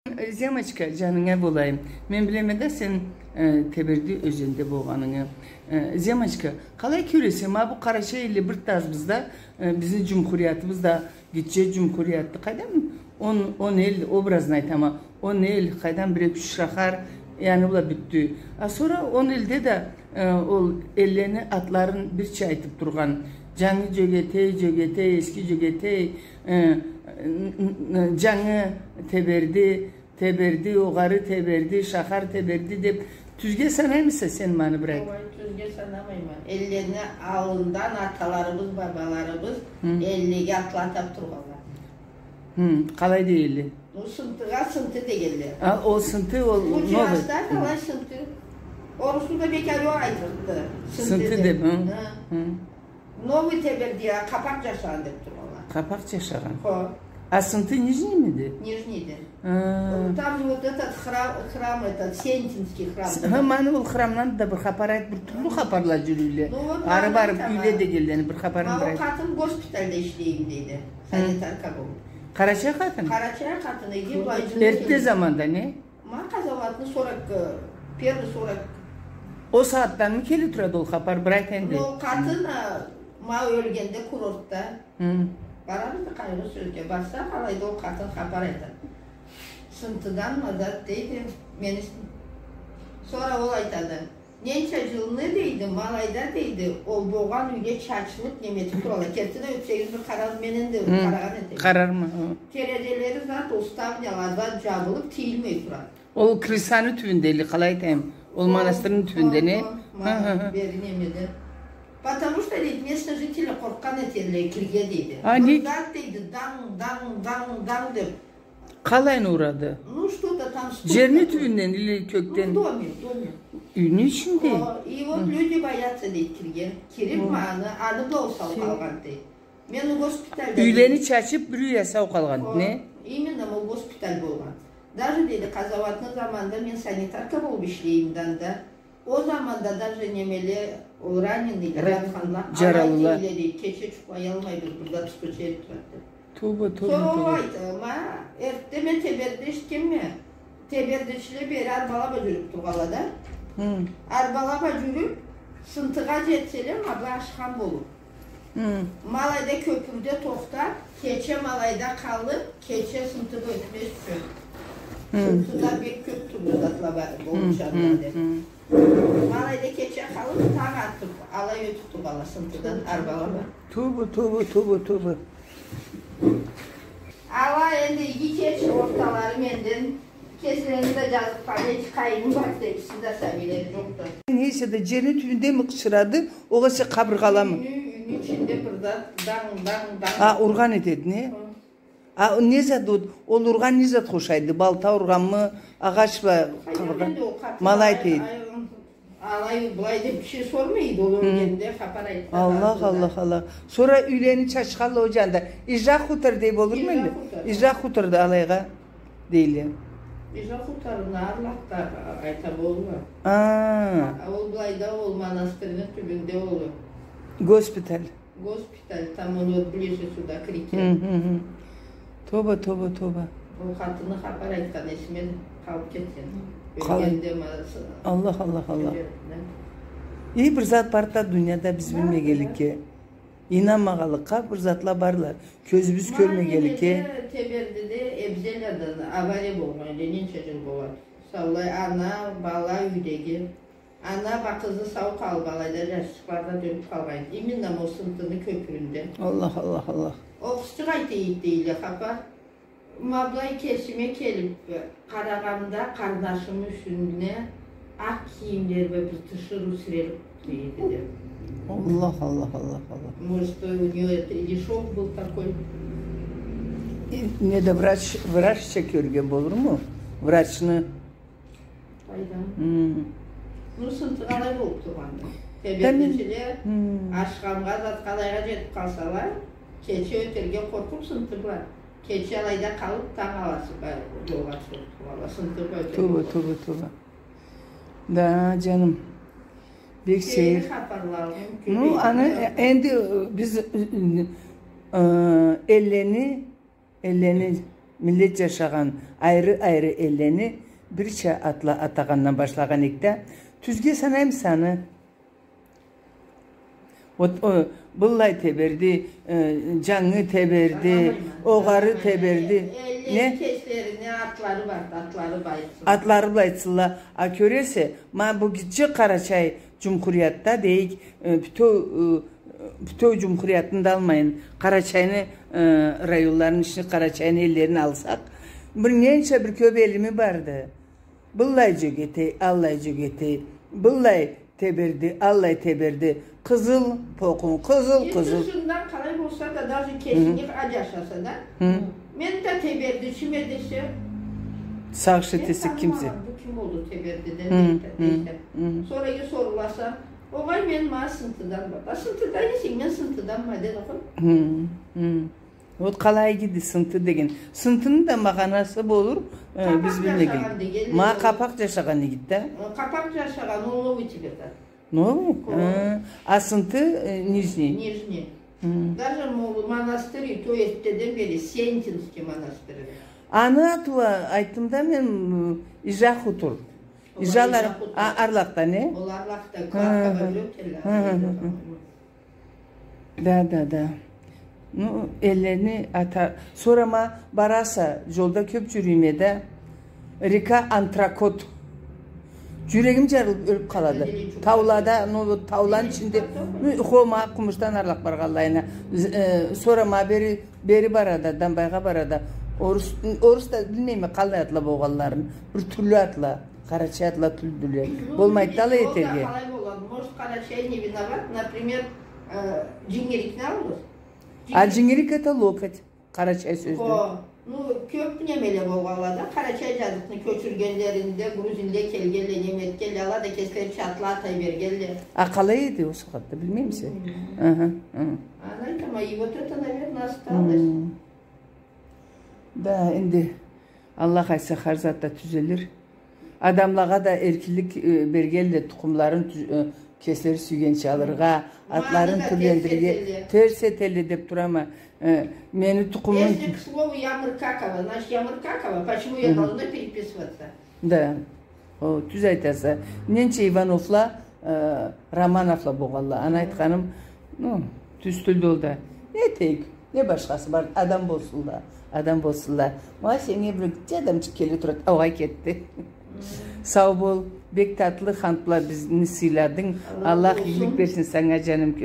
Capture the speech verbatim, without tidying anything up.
Земочка, жанынга болайым. Мен билеме да сен, э, Теберди ёзенде болгъанынгы. Э, Земочка, къалай кёресе, ма бу къарачай элле бир тазбыз да, э, бизни джумхуриятыбыз да гитче джумхуриятды. Къайдам, он, он эл, образно айтама, он эл, къайдам, бир-эки-юч шахар, яни была бютдю. А сора он элде да, э, ол эллени атларын бирча айтып тургъан. Джангы Джёгетей, Джёгетей, Эски Джёгетей, э, н-, н-, н-, Джангы Теберди, Теберди, Огъары Теберди, Шахар Теберди деп тюзге санаймыса сен муну, брат? Огъай, тюзге санамайма. Эллени аллындан аталарыбыз, бабаларыбыз Хы. Эллеге атла атап тургъанла. Хы, къалай дейдиле? Ну, Сынтыгъа Сынты дегенле. А, ол Сынты, ол Бу новый. Джыгъаста къалай Сынты? Орусну да бек ариу айтырыкъды. Сынты Сынты деп. Деп, хы? Хы. Хы. Новый Тебердиге къапакъ джашагъан деп тургъанла. Къапакъ джашагъан. Хо. А Сынты нижниймиди? Нижнийди. Хы. Там вот этот храм, храм этот, Сентинский храм. С-, да. Хы, муну ол храмдан да бир хапар айт, бир тюрлю хапарла джюрюйле. Ну вот, ары барып, юйле дегенлени бир хапарын бир айт. Ма ол къатын госпитальда ишлейме дейди. Хы. Санитарка болуп. Къарачай къатын? Къарачай къатын, эди былай джылы. Эртте заманда, не? Ма къазауатны сорок, э, первый сорок. Ол сагъатданмы келе турады ол хапар, бир айт энди. Ол къатын, а, ма ёлгенде курортда. Хы. Барабыз да къайгъы сёзге. Барсакъ, алайда ол къатын хапар айтады. Сынтыдан ма зат дейди. Мени с-, сора ол айтады. Ненча джылны дейди, ма алайда дейди, ол болгъан юйде чачылып неме этип туралла. Керти да ётсегиз бир къарармы, мен энди Хы. Къарагъан этеме. Къарарма, хы. Терезелери зат, ол ставнялары зат джабылып, тийилмей турады. Ол крышаны тюбюнде эле, къалай айтайым? Ол манастырны тюбюнде, не? Хо, хо, хо. Ма, бери немеде. Потому что, дейди, местный жители къоркъгъан этелле кирирге, дейди. А, не? Бир зат, дейди, данг, данг, данг, данг деп. Къалайын урады? Ну, что-то там стук такой. Джерни тюбюнден или кёкден? Ну, в доме, в доме. Юйню ичинде? О, и вот люди боятся, дейди, кирирге. Кирип, ма аны, аны бла ол сау къалгъан, дейди. Мен ол госпитальда... Юйлени чачып, бир юй а сау къалгъан, не? Именно ол госпиталь болгъан. Даже, дейди, къазауатны заманында мен санитарка болуп ишлейме да анда. Ол заманда даже немеле, ол раненыйле, джатханла, джаралыла, алай дейдиле, дейди, кече джукълаялмайбыз, бир зат тюшюп турады деп. Тоба, тоба, тоба. Сора ол айтды, ма, эртте мен Тебердиде эшитгенме. Тебердичиле бери арбала бла джюрюп тургъанла да. Хы. Арбала бла джюрюп, Сынтыгъа джетселе, ма былай ашхам болуп. Хы. Ма алайда кёпюрде тохтап, кече ма алайда къалып, кече Сынты бла ётмез ючюн. Хы. Сынтыда бек кёп тюрлю затла бар, хы, болуучанла деп. Хы. Ма алайда кече къалып, танг атып, алай ётюп тургъанла Сынтыдан арбала бла. Тоба, тоба, тоба, тоба. Ала энди иги кеч орталары менден. Кеслерини да джазыкъ, къайын бар, текиси да сабийлери джокъду. Нейсе да, джерни тюбюндеми къычырады, огъесе къабыргъаламы? Юйню, юйню ичинде бир зат, данг, данг, данг. А, ургъан этеди, не? Хы. А, не зат ол? Ол ургъан не затха ушайды? Балта ургъанмы, агъач бла къабыргъа? Къайдан энди ол къатын... Ма алай дейди. Алай, былай деп киши сормайды, ол ёлгенде хапар айтхан. Аллах, Аллах, Аллах. Сора юйлени чачханла ол джанда. Ижах хутор дей болурму энди? Ижах хутор. Ижах хуторду алайгъа дейле. Ижах хуторну арлакъда айта болурла. А. А ол былайда, ол манастырны тюбюнде ол. Госпиталь. Госпиталь, там он вот ближе сюда, к реке. Хы, хы, хы. Тоба, тоба, тоба. Ол къатынны хапар айтхан, эсиме къалып кетген. Къалай? Ёлгенде ма-, Аллах, Аллах, Аллах. Эй, бир зат бар да дунияда биз билмегенликге. Ийнанмагъанлыкъгъа бир затла барла. Кёзюбюз кёрмегенликге. Ма немеде, Тебердиде Эбзеляда авария болгъан эди, ненча джыл болады. Саулай ана, бала юйдеги. Ана бла къызы сау къалып, алайда джашчыкълары да ёлюп къалгъан. Именно ма ол Сынтыны кёпюрюнде. Аллах, Аллах, Аллах. Ол къызчыкъ айта эди дейле хапар. Ма былай кесиме келип къарагъанда, къарнашымы юсюне акъ кийимлери бла бир тиширыу сирелип тура эди деп. Аллах, Аллах, Аллах, Аллах. Может, у неё это или шок был такой. И не да врач, врачча кёрген болурму? Врачны. Къайдан? Хы. Ну, Сынты къалай болуп тургъанды? Тебердичиле ашхамгъа, затха, алайгъа джетип къалсала, кече ётерге къоркъуп Сынты бла. Кече алайда къалып, танг аласы бла джолгъа чыгъып тургъанла, Сынты бла ётерге къоркъуп. Тоба, тоба, тоба. Да, джаным. Бек сейир. Сейир хапарларым кёп. Ну, аны, э, энди, э, биз, э, э, эллени Эллени Миллет джашагъан айры-айры эллени бирча атла атагъандан башлагъан эдик да, тюзге санайым саны. Вот, о, быллай теберди, э, джангы теберди, огъары теберди. Эллени кеслерини атлары барды, атлары бла айтсын. Атлары бла айтсынла. А кёресе, ма бу гитче Къарачай джумхуриятда дейик, э, бютеу, э, бютеу джумхуриятны да алмайын, Къарачайны, э, районларыны ичине Къарачайны эллерин алсакъ, бир ненча бир кёб элими барды. Быллай джёгетей, аллай джёгетей, быллай теберди, аллай теберди. Къызыл покъун, къызыл, къызыл. Тышындан къалай болса да, даже кесинги аджашаса да. Мен да теберди, чим эдисе. Сагъыш этесе кимсе. Мен танымагъанма, бу ким болду тебердиден, дейди, дейсе. Сора соруласа, огъай, мен ма Сынтыданма. А Сынтыдан эсенг, мен Сынтыданма, деди къой. Вот къалай иги эди Сынты деген. Сынтыны да магъанасы болур, э, биз билмеген. Ма къапакъ джашагъан иги эди да. Э, къапакъ джашагъан, ол новый теберди. Новый? Хо. А, а Сынты, э, нижний? Нижний. Даже ма-, монастырь, то есть, эртдеден бери, Сентинский монастырь. Аны аты уа, айтдым да мен, м, Ижа Хутур. Ижалар, а, Арлакъда, не? Ол Арлакъда, Кларково. Да, да, да. Ну, эллени ата-, сора ма бараса, джолда кёб джюрюйме да, река Антракот. Джюрегим джарылыб ёлюб къалады. Таулада, ну, тауланы ичинде, ну, хо, ма Къумушдан арлакъ баргъанлайына. Э, сора ма бери, бери барады, Дамбайгъа барады. Орус, орус да билмейме къаллай атла болгъанларын. Бир тюрлю атла. Къарачай атла тюлдюле. Ну, болмайды да алай этерге. Может, Къарачай не виноват, например, э, джингирикни алыгъыз. А джингирик это локоть, къарачай сёзде. Хо, ну, кёб немеле болгъанла да, Къарачай джазыкъны кёчюргенлеринде, грузинле келгенле, неме этгенле, ала да кеслерича атла атай бергенле. А къалай эди ол сагъатда, билмеймисе? Аны айтама, и вот это, наверное, осталось. Да, энди Аллах айтса, хар зат да тюзелир. Адамлагъа да эркинлик, э, бергенле тукъумларын тю-, э, кеслери сюйгенча алыргъа, атларын тюрлендирирге. Терс этелле деб турама. Э, мени тукъумум... Если, к слову, я Мыркакова, значит, я Мыркакова, почему я должна переписываться? Да. О, тюз айтаса. Ненча Ивановла, э, Романовла болгъанла. Аны айтханым, ну, тюз тюлдю ол да. Не этейик? Не башхасы бар? Адам болсунла. Адам болсунла. Ма сеннге бир адамчыкъ келе турады. Огъай, кетди. Сау бол. Бек татлы хант бла бизни сыйладынг. Аллах игилик берсин санга, джаным.